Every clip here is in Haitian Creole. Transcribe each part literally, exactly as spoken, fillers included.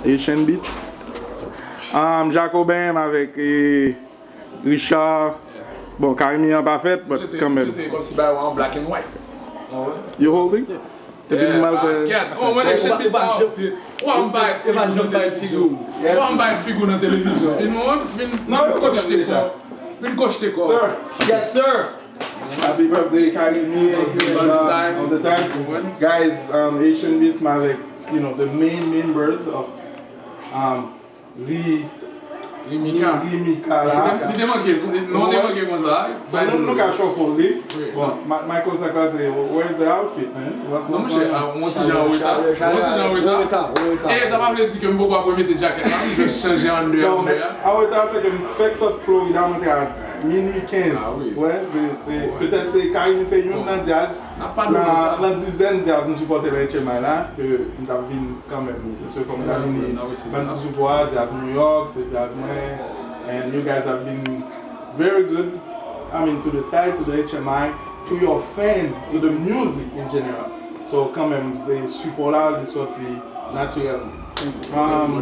Haitian Beats. Um, Jacobin avèk eh, Richard. Bon, Carimi an pa fèt, but kanmenm. C'était comme si by one black and white. You holding? Epi nou mal fè. Oh, mwen Haitian Beats a update. Ou pa bay figi nan televizyon. Ou pa bay figi nan televizyon. Vin, vin, vin kochte kò. Vin kochte kò. Sir. Yes, sir. Happy birthday, Carimi. All the time. Guys, um, Haitian Beats, my, like, you know, the main members of, um, Ri-, Rimika. Rimika la. Li te manke, non, te manke konsa. Bon, nou, nou ka shuffle li. Bon, Ma-, Michael Sacra se, where's the outfit, man? Non, monchè, ah, mwen ti jan an reta. Mwen ti jan an reta. Eh, sa pa vle di ke m poko ap remete jacket la, m just chanje anndan an. Non, men an reta, se ke m fèk sot Florida, mwen te a minui kenz. Ah, wi. Wè, se, se, petèt se Carimi se youn nan djaz, nan, nan dizèn djaz m sipòte nan H M I la, ke m t ap vin kanmenm. Mesye, fò m ta vini ban m ti sipò a, djaz New York, se djaz mwen, and you guys have been very good, I mean, to the site, to the H M I, to your fan, to the music in general. So, kanmenm, se sipò la, li sòti natirèlman. Um,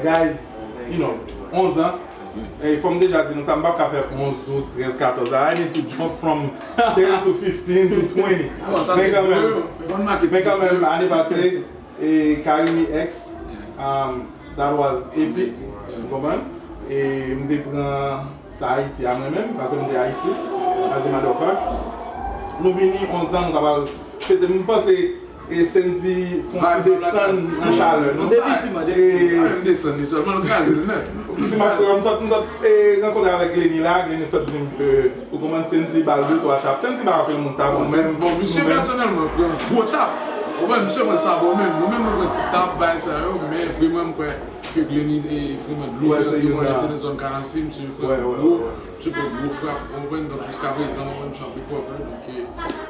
guys, you know, onz an, e fò m deja di nou sa, m p ap ka fè onz, douz, trèz, katòz la. I need to jump from ten to fifteen to twenty. Men kanmenm, men kanmenm, ane pase, e Carimi X, um, that was epic. Ou konprann? E m te pran sa Ayiti a mwen menm, paske m te Ayiti, as a matter of fact. Nou vini onz an, nou ta pral fete, m panse, e Sendy fè yon ti desann nan chalè, non? M te viktim, m te viktim. M desann li sèlman, nou kraze l nèt. Si m ap pran, m sot, m sot, e, rankontre avèk Lenny la, Lenny sot di m ke ou konprann Sendy ba l de twa tap. Sendy pa anpil moun tap, bon, men bon, misye pèsonèlman pran gwo tap. Ou konprann, misye pran sa bon, men nou menm nou pran ti tap, bay sa yo, men vreman m kwè ke Lenny, e, vreman dlo, se nan zòn karannsis, misye pran gwo, misye pran gwo frap, ou konprann, donk jiska prezan, ou konprann, misye ap recover, donk, e,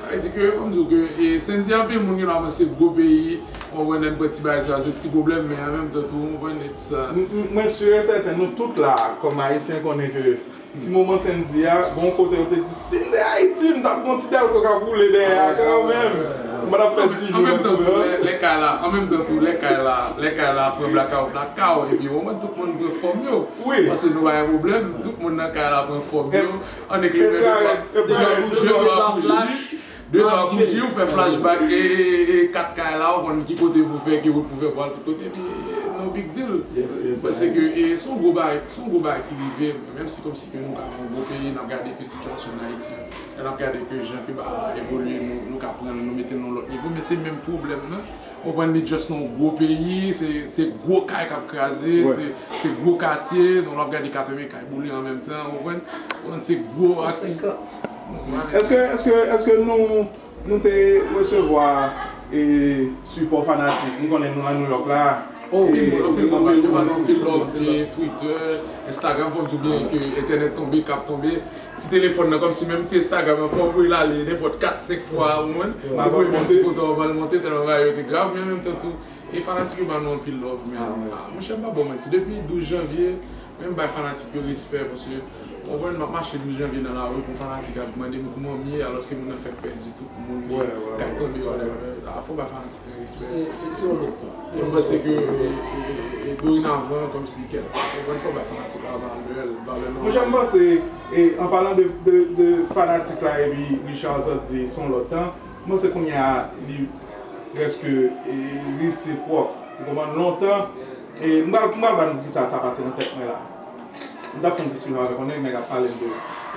sa vle di ke, fò m di w ke, e, Sendy anpil moun gen dwa panse gwo peyi, ou konprann, lè n pran ti bagay sa, se ti pwoblèm, men an menm tan tou, ou konprann, it's, uh, M-, m-, mwen si e sèten, nou tout la, kòm Ayisyen, konnen ke ti moman Sendy a, gon kote yo te di, si m te Ayiti, m t ap gon ti dèlko k ap woule dèyè a kanmenm. M pa t ap fè di jou lè kou yo. An menm tan tou, lè, lè kay la, an menm tan tou, lè kay la, lè kay la pran blakaw, blakaw, epi ou konprann tout moun pran fòm yo. Wi. Paske nou pa gen pwoblèm, tout moun nan kay la pran fòm yo. Ann eklere de twa, de twa bouji, de twa bouji, ou fè flashback, e, e, e, kat kay la, ou konn ki kote pou fè, ki wout pou fè, pou al tout kote, epi, e, no big deal. Paske, e, se yon gwo bagay, se yon gwo bagay ki rive, menm si kòmsi ke nou ka yon gwo peyi, n ap gade ke sitiyasyon ann Ayiti, lè n ap gade ke jan ke bagay la evolye, nou, nou ka pran l, nou mete l nan yon lòt nivo, men se menm pwoblèm nan. Ou konprann, li just yon gwo peyi, se, se gwo kay k ap kraze, se, se gwo katye, donk w ap gade katreven kay boule an menm tan, ou konprann? Ou konprann, se gwo akti-, Èske, èske, èske nou, nou te resevwa, e, sipò fanatik? M konnen nou nan New York la. Oh, anpil moun, anpil moun, yo ba nou anpil love, e, Twitter, Instagram, fò m di w byen ke entènèt tonbe, k ap tonbe. Ti telefòn nan, kòmsi menm ti Instagram nan, fò w voye l ale nenpòt kat, senk fwa, ou konprann? Ou voye menm ti foto a, w va l monte, tèlman bagay yo te grav, men an menm tan tou, e fanatik yo ba nou anpil love, men, ah, monchè, m pa ba w manti, depi douz janvye, men m bay fanatik yo respè, paske, ou konprann, m ap mache douz janvye nan lari, pou yon fanatik ap mande m kòman m ye, alòske moun nan fèk pèdi tout moun li, kay tonbe, whatever. Ah, fò w bay fanatik Se, se, se yon lòt tan. E m panse ke, e, e, e, e, dorenavan, kòmsi kèk, ou konprann, fò bay fanatik la valè l, valè l. Monchè, m panse, e, an palan de, de, de fanatik la, epi Richard sot di se yon lòt tan, m panse kounye a, li prèske, e, resipròk. Ou konprann, lontan, e, m pral, m pral ba nou kisa sa pase nan tèt mwen la. M t ap fè yon diskisyon avèk yon nèg, nèg ap pale m de,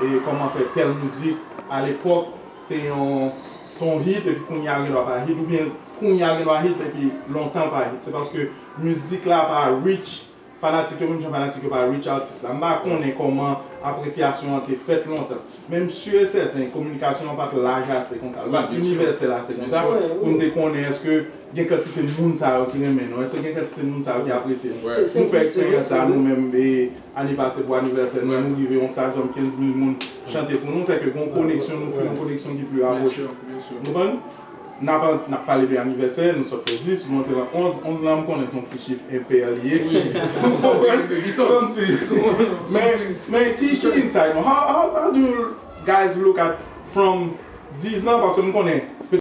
e, kòman fè tèl mizik, alepòk, te yon, te yon hit, epi kounye a l gen dwa pa hit, oubyen kounye a l gen dwa hit, epi lontan l pa hit. Se paske mizik la pa reach fanatik yo, menm jan fanatik yo pa reach atis la. M pa konnen kòman apresyasyon an te fèt lontan. Men m si e sèten, kominikasyon an pa t laj ase konsa, l pa t inivèsèl ase konsa, pou n te konnen èske gen kantite moun sa yo ki renmen nou, èske gen kantite moun sa yo ki apresye nou. Nou fè eksperyans sa a nou menm, e, ane pase pou anivèsè nou, nou rive yon stadium kenz mil moun chante pou nou, sèke gon koneksyon, nou fè yon koneksyon ki pi rapwoche. Ou konprann? N ap, n ap pale de anivèsè, nou sot fè dis, nou antre nan onz, onz lan m konnen se yon ti chif enpè li ye. Ou konprann? Kòmsi. Men, men ki, ki insight nou? How, how, how do you guys look at from dis an, paske m konnen